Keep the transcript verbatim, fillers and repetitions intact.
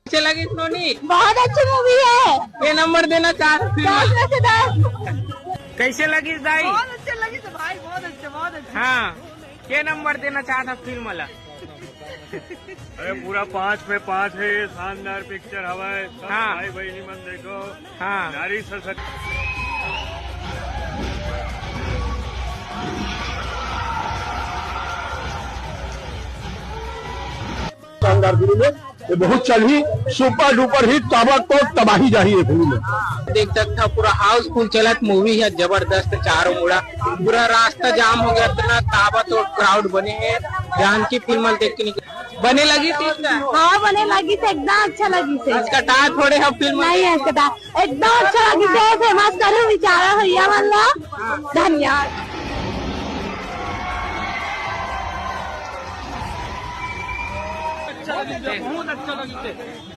कइसे लगिस नोनी? बहुत अच्छी मूवी है। के नंबर देना चाहत फिल्म? दस में से दस। कइसे लगिस दाई? बहुत अच्छे लगिस भाई, बहुत अच्छे, बहुत अच्छे। हाँ, के नंबर देना चाहत फिल्म ला? अरे, पूरा पाँच में पाँच है, ये शानदार पिक्चर हवय। सब हाँ। भाई बहिनी मन देखो। हाँ। नारी सशक्त शानदार फिल्म है, ये बहुत चलही, सुपर डुपर हिट, ताबड़तोड़ तबाही जाही ये फिल्म में। देख सकता, पूरा हाउसफुल चलत मूवी है, जबरदस्त चारों मुड़ा, पूरा रास्ता जाम हो गया, इतना ताबड़तोड़ क्राउड बने हैं। जानकी फिल्म देख के निकल, बने लगी थी इसका? हाँ, बने लगी थी, एकदम अच्छा लगी थी। इसका टायर थोड़े हम फिल्म नहीं है इसका टायर। एकदम अच्छा लगिस हे, फेमस करो बिचारा भैया मन ला। धन्यवाद। अच्छा लगिस हे, बहुत अच्छा लगिस हे।